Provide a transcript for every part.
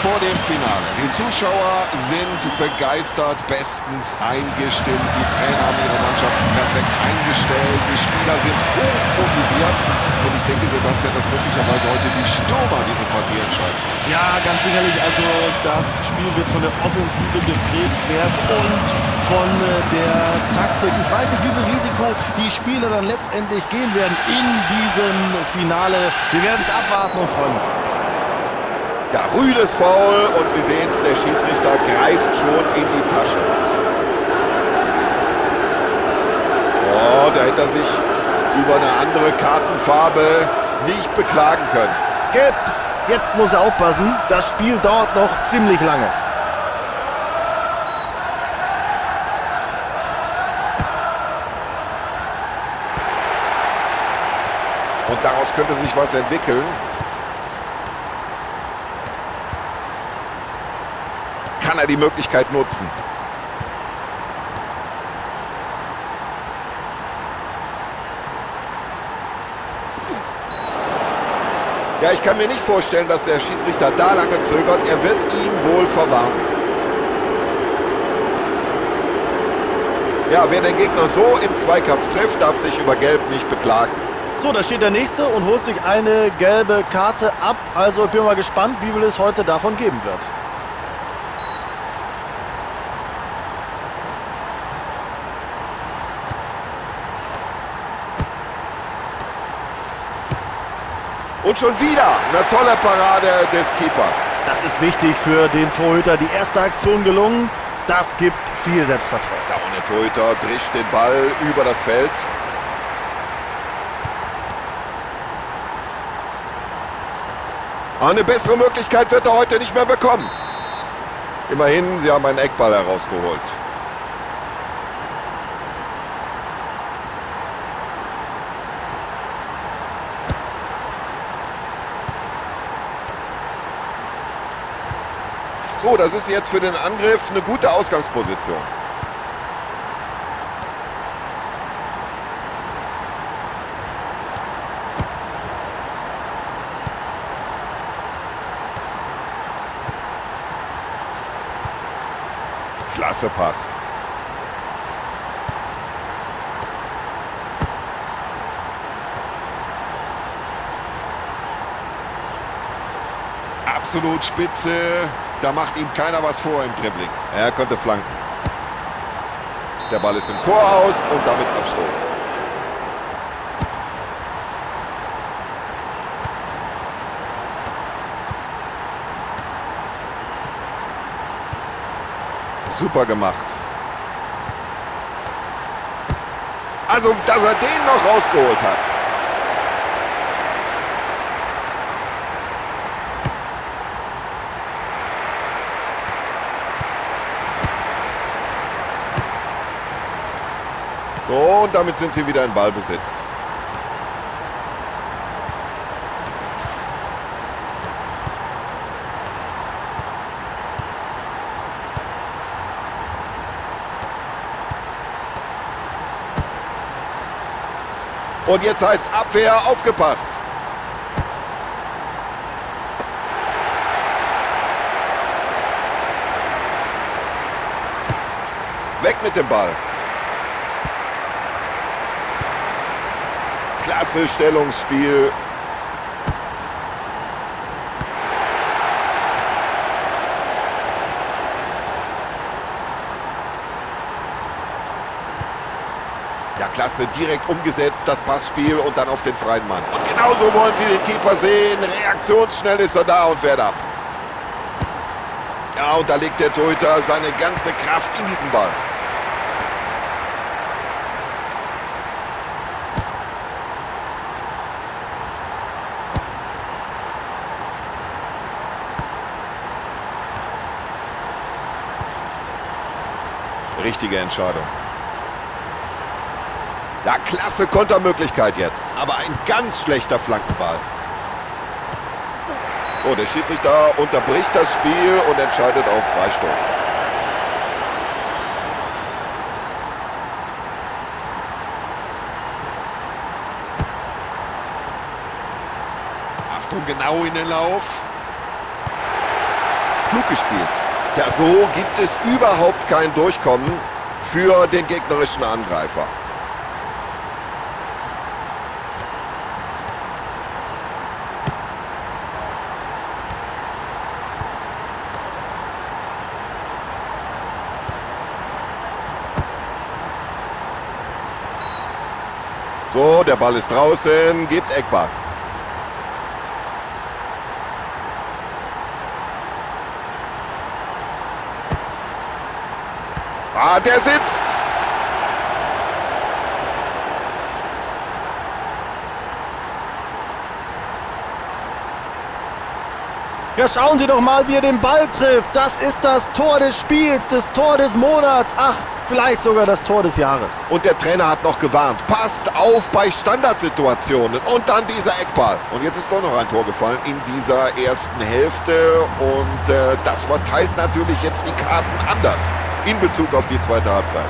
vor dem Finale. Die Zuschauer sind begeistert, bestens eingestimmt. Die Trainer haben ihre Mannschaften perfekt eingestellt. Die Spieler sind hoch motiviert. Und ich denke, Sebastian, dass möglicherweise heute die Stürmer diese Partie entscheiden. Ja, ganz sicherlich. Also das Spiel wird von der Offensive geprägt werden und von der Taktik. Ich weiß nicht, wie viel Risiko die Spieler dann letztendlich gehen werden in diesem Finale. Wir werden es abwarten und freuen uns. Ja, rüdes Foul und Sie sehen es, der Schiedsrichter greift schon in die Tasche. Oh, da hätte er sich über eine andere Kartenfarbe nicht beklagen können. Gelb, jetzt muss er aufpassen. Das Spiel dauert noch ziemlich lange. Und daraus könnte sich was entwickeln. Kann er die Möglichkeit nutzen? Ja, ich kann mir nicht vorstellen, dass der Schiedsrichter da lange zögert. Er wird ihn wohl verwarnen. Ja, wer den Gegner so im Zweikampf trifft, darf sich über Gelb nicht beklagen. So, da steht der Nächste und holt sich eine gelbe Karte ab. Also ich bin mal gespannt, wie viel es heute davon geben wird. Und schon wieder eine tolle Parade des Keepers. Das ist wichtig für den Torhüter. Die erste Aktion gelungen. Das gibt viel Selbstvertrauen. Ja, und der Torhüter drischt den Ball über das Feld. Eine bessere Möglichkeit wird er heute nicht mehr bekommen. Immerhin, sie haben einen Eckball herausgeholt. So, das ist jetzt für den Angriff eine gute Ausgangsposition. Klasse Pass. Absolut spitze. Da macht ihm keiner was vor im Dribbling. Er konnte flanken. Der Ball ist im Tor aus und damit Abstoß. Super gemacht. Also, dass er den noch rausgeholt hat. So, und damit sind sie wieder in Ballbesitz. Und jetzt heißt Abwehr, aufgepasst. Weg mit dem Ball. Klasse Stellungsspiel. Ja, klasse, direkt umgesetzt, das Passspiel und dann auf den freien Mann. Und genauso wollen sie den Keeper sehen. Reaktionsschnell ist er da und wehrt ab. Ja, und da legt der Torhüter seine ganze Kraft in diesen Ball. Richtige Entscheidung. Ja, klasse Kontermöglichkeit jetzt. Aber ein ganz schlechter Flankenball. Oh, der Schiedsrichter unterbricht das Spiel und entscheidet auf Freistoß. Achtung, genau in den Lauf. Klug gespielt. Ja, so gibt es überhaupt kein Durchkommen für den gegnerischen Angreifer. So, der Ball ist draußen, gibt Eckball. Ah, der sitzt. Ja, schauen Sie doch mal, wie er den Ball trifft. Das ist das Tor des Spiels, das Tor des Monats. Ach, vielleicht sogar das Tor des Jahres. Und der Trainer hat noch gewarnt. Passt auf bei Standardsituationen. Und dann dieser Eckball. Und jetzt ist doch noch ein Tor gefallen in dieser ersten Hälfte. Und das verteilt natürlich jetzt die Karten anders in Bezug auf die zweite Halbzeit.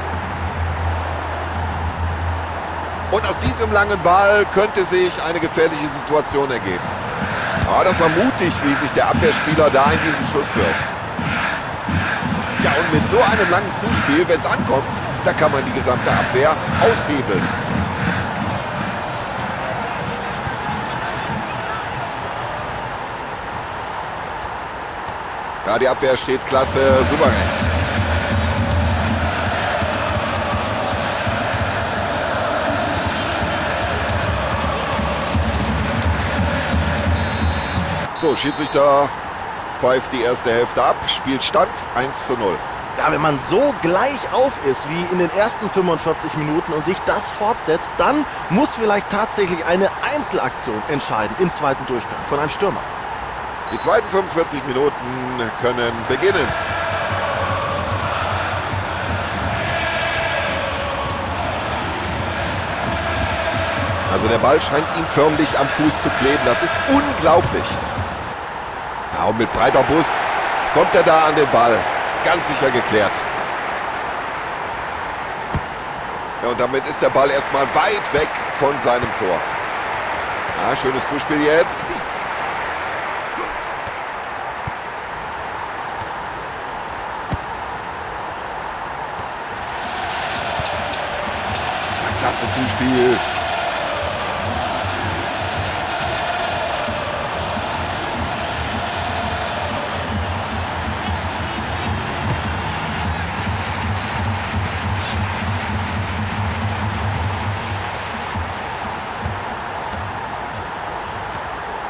Und aus diesem langen Ball könnte sich eine gefährliche Situation ergeben. Ja, das war mutig, wie sich der Abwehrspieler da in diesen Schuss wirft. Ja, und mit so einem langen Zuspiel, wenn es ankommt, da kann man die gesamte Abwehr aushebeln. Ja, die Abwehr steht klasse, souverän. So, Schiedsrichter pfeift die erste Hälfte ab. Spielstand 1:0. Ja, wenn man so gleich auf ist wie in den ersten 45 Minuten und sich das fortsetzt, dann muss vielleicht tatsächlich eine Einzelaktion entscheiden im zweiten Durchgang von einem Stürmer. Die zweiten 45 Minuten können beginnen. Also der Ball scheint ihm förmlich am Fuß zu kleben. Das ist unglaublich. Ja, und mit breiter Brust kommt er da an den Ball. Ganz sicher geklärt. Ja, und damit ist der Ball erstmal weit weg von seinem Tor. Ja, schönes Zuspiel jetzt. Ja, klasse Zuspiel.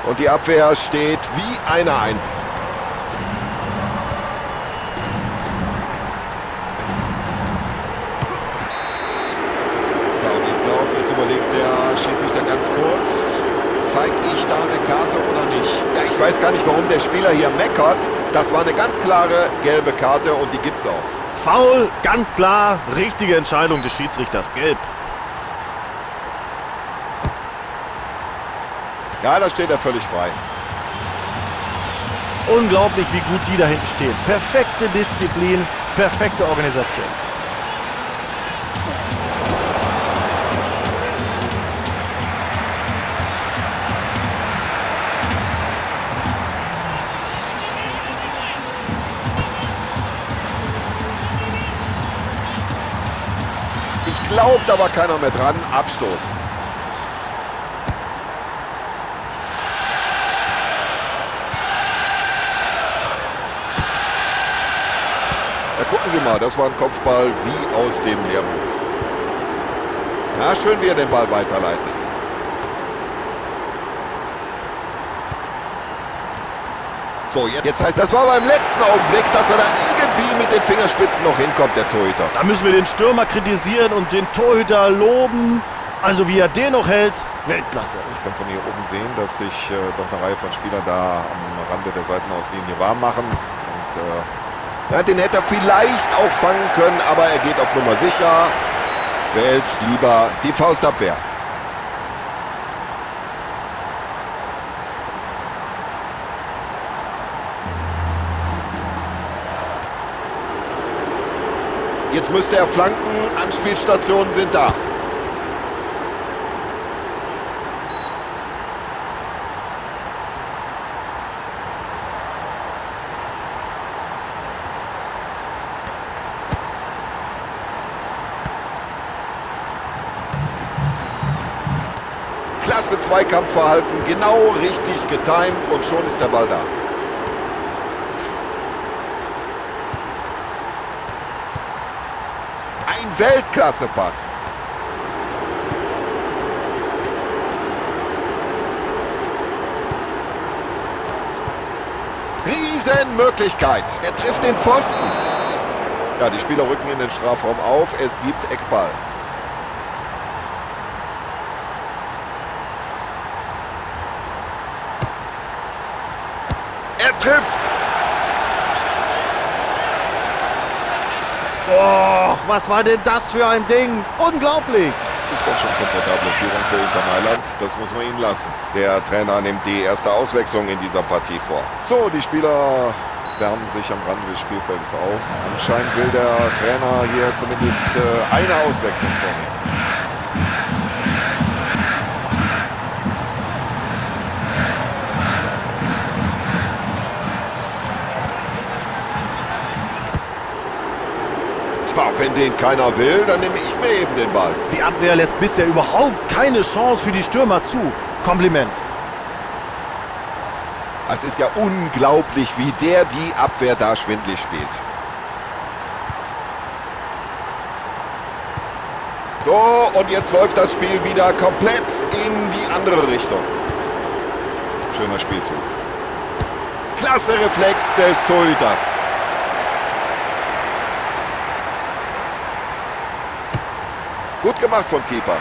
Und die Abwehr steht wie eine Eins. Ja, und ich glaube, jetzt überlegt der Schiedsrichter ganz kurz, zeige ich da eine Karte oder nicht? Ja, ich weiß gar nicht, warum der Spieler hier meckert. Das war eine ganz klare gelbe Karte und die gibt's auch. Foul, ganz klar, richtige Entscheidung des Schiedsrichters, gelb. Ja, da steht er völlig frei. Unglaublich, wie gut die da hinten stehen. Perfekte Disziplin, perfekte Organisation. Ich glaube, da war keiner mehr dran. Abstoß. Da gucken Sie mal, das war ein Kopfball wie aus dem Lehrbuch. Ja, schön, wie er den Ball weiterleitet. So, jetzt heißt, das war beim letzten Augenblick, dass er da irgendwie mit den Fingerspitzen noch hinkommt, der Torhüter. Da müssen wir den Stürmer kritisieren und den Torhüter loben. Also wie er den noch hält, Weltklasse. Ich kann von hier oben sehen, dass sich doch eine Reihe von Spielern da am Rande der Seitenauslinie warm machen. Und ja, den hätte er vielleicht auch fangen können, aber er geht auf Nummer sicher. Wählt lieber die Faustabwehr. Jetzt müsste er flanken. Anspielstationen sind da. Klasse Zweikampfverhalten, genau richtig getimt und schon ist der Ball da. Ein Weltklasse-Pass. Riesenmöglichkeit. Er trifft den Pfosten. Ja, die Spieler rücken in den Strafraum auf. Es gibt Eckball. Er trifft. Boah, was war denn das für ein Ding? Unglaublich. Das war schon komfortable Führung für Inter Mailand. Das muss man ihnen lassen. Der Trainer nimmt die erste Auswechslung in dieser Partie vor. So, die Spieler wärmen sich am Rande des Spielfeldes auf. Anscheinend will der Trainer hier zumindest eine Auswechslung vornehmen. Tja, wenn den keiner will, dann nehme ich mir eben den Ball. Die Abwehr lässt bisher überhaupt keine Chance für die Stürmer zu. Kompliment. Es ist ja unglaublich, wie der die Abwehr da schwindlig spielt. So, und jetzt läuft das Spiel wieder komplett in die andere Richtung. Schöner Spielzug. Klasse Reflex des Torhüters. Gut gemacht vom Keeper.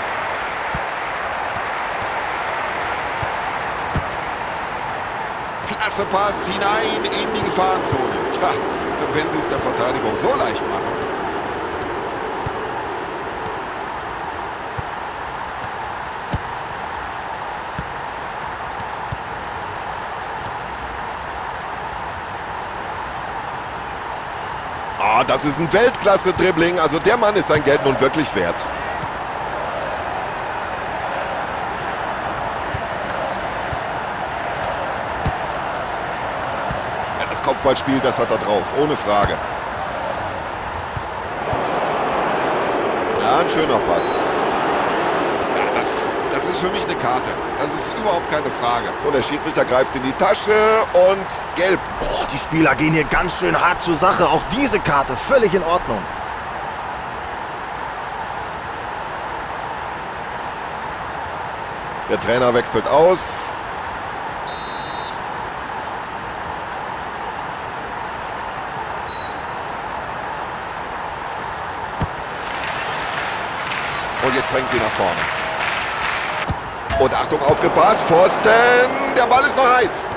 Klasse Pass hinein in die Gefahrenzone. Tja, wenn sie es der Verteidigung so leicht machen. Ah, das ist ein Weltklasse-Dribbling. Also der Mann ist sein Geld nun wirklich wert. Das Kopfballspiel, das hat er drauf, ohne Frage. Ja, ein schöner Pass. Ja, das ist für mich eine Karte. Das ist überhaupt keine Frage. Und der Schiedsrichter greift in die Tasche und gelb. Oh, die Spieler gehen hier ganz schön hart zur Sache. Auch diese Karte völlig in Ordnung. Der Trainer wechselt aus. Und jetzt drängen sie nach vorne. Und Achtung, aufgepasst, Pfosten, der Ball ist noch heiß.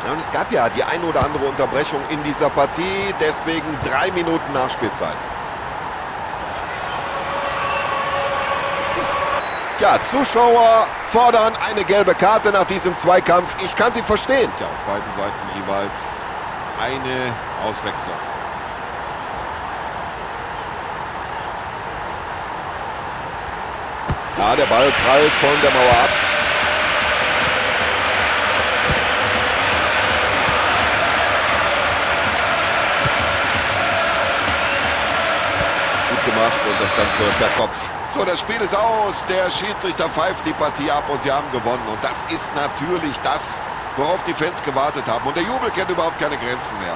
Ja, und es gab ja die ein oder andere Unterbrechung in dieser Partie, deswegen 3 Minuten Nachspielzeit. Ja, Zuschauer fordern eine gelbe Karte nach diesem Zweikampf. Ich kann sie verstehen. Ja, auf beiden Seiten jeweils eine Auswechslung. Ja, der Ball prallt von der Mauer ab. Gut gemacht und das Ganze per Kopf. So, das Spiel ist aus. Der Schiedsrichter pfeift die Partie ab und sie haben gewonnen. Und das ist natürlich das, worauf die Fans gewartet haben. Und der Jubel kennt überhaupt keine Grenzen mehr.